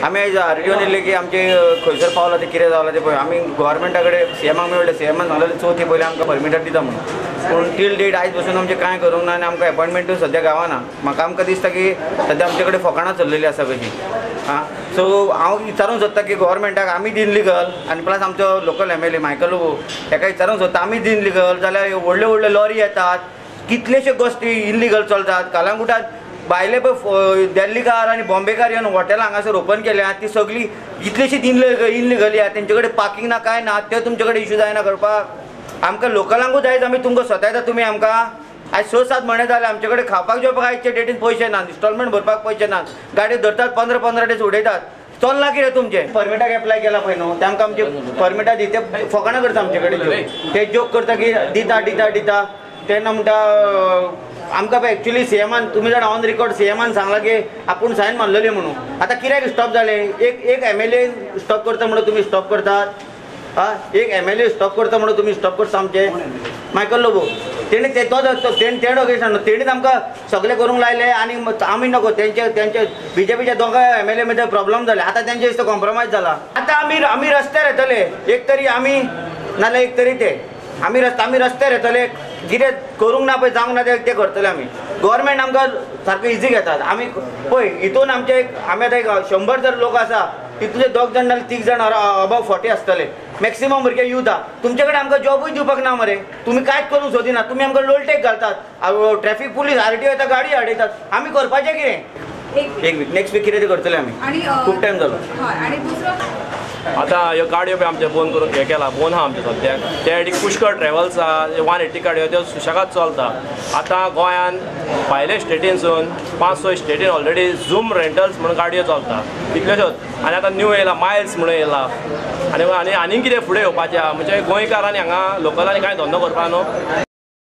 आमी आयज आरटीओन येयल्ले की आमचे खंयसर पावला ते कितें जालां तें पळय. आमी गव्हर्मेंटा कडेन सीएमाक मेळ्ळे, सीएमान सांगलें चवथी पयलीं आमकां परमिटां दिता म्हणून, पूण टील डेट आयज बसून आमचें कांय करूंक ना आनी आमकां एपॉयंटमेंटूय सद्या गावना. म्हाका आमकां दिसता की सद्या आमचे कडेन फकाणां चल्लेलीं आसा कशीं. आं, सो हांव विचारूंक सोदता की गव्हर्मेंटाक आमी दिन लिगल आनी प्लस आमचो लोकल MLA Michael Lobo हेका विचारूंक सोदता, आमी दिन लिगल जाल्यार व्हडल्यो व्हडल्यो लॉरी येतात, कितलेश्यो गोश्टी इल्लिगल चलतात. कलंगूटात भायले पळय दिल्लीकार आनी बॉम्बेकार येवन हॉटेलां हांगासर ओपन केल्या, ती सगळी कितलीशीं इल्लिगली आहा, तेंचे कडेन पार्किंग ना कांय ना, ते तुमचे कडेन इशू जायना करपाक. आमकां लोकलांकूच आयज आमी तुमकां सतायता, तुमी आमकां आयज 6-7 म्हयने जाले आमचे कडेन खावपाक जेवपाक आयचे डेटीन पयशे ना, इन्स्टॉलमेंट भरपाक पयशे ना, गाडी धरतात 15-15 दीस उडयतात. चल्लां कितें तुमचें? परमिटाक एप्लाय केला पळय न्हू, ते आमकां आमचे परमिटां दी, ते फकाणां करता आमचे कडेन, ते जोक करता की दिता दिता दिता. तेन्ना म्हणटा आमकां पळय एक्चुली सीएमान, तुमी जाणा ऑन रिकॉर्ड सीएमान सांगलां की आपूण सायन मारलेली म्हणून, आतां कित्याक स्टॉप जालें? एक MLA stop करता म्हणून तुमी स्टॉप करतात? आं, एक MLA stop करता म्हणून तुमी स्टॉप करता आमचें? मायकल लोबो तेणी ते तो तेणें अगेन्स्ट तेणीच आमकां सगळें करूंक लायलें आनी आमी नको. तेंचे तेंचे बीजेपीच्या दोगां MLA मदीं प्रॉब्लम जाले, आतां तेंचे दिसता कॉम्प्रोमायज जाला. आतां आमी आमी रस्त्यार येतले, एक तरी आमी नाल्यार एक तरी ते आमी आमी रस्त्यार येतले. कितें करूंक ना पळय, जावंक ना तें करतले आमी. गव्हर्मेंट आमकां सारकें इजी घेतात. आमी पळय हितून आमचे आमी आतां एक 100 जर लोक आसा, तितूंतले 2 जाण नाल्यार 3 जाण अबव 40 आसतले मॅक्सिमम भुरगे यूथ आहा. तुमचे कडेन आमकां जॉबूय दिवपाक ना मरे, तुमी कांयच करूंक सोदिना, तुमी आमकां लोलटेक घालतात, ट्रॅफिक पुलीस RTO येता गाडी हाडयतात. आमी करपाचें कितें? एक वीक नेक्स्ट वीक कितें तें करतले आमी, खूब टायम जालो. आतां ह्यो गाडयो पळय आमचे बंद करून हें केला, बंद आहा आमचे सद्याक. त्या सायडीक पुष्कळ ट्रॅवल्स आहा, 180 गाडयो त्यो सुशेगाद चलता. आतां गोंयान भायले स्टेटीनसून 5-6 स्टेटीन ऑलरेडी झूम रेंटल्स म्हणून गाडयो चलता कितल्योश्योच. आनी आतां न्यू येयला मायल्स म्हणून येयला, आनी आनी आनीक कितें फुडें येवपाचें आहा. म्हणजे गोंयकारांनी हांगा लोकलांनी कांय धंदो करपा न्हू.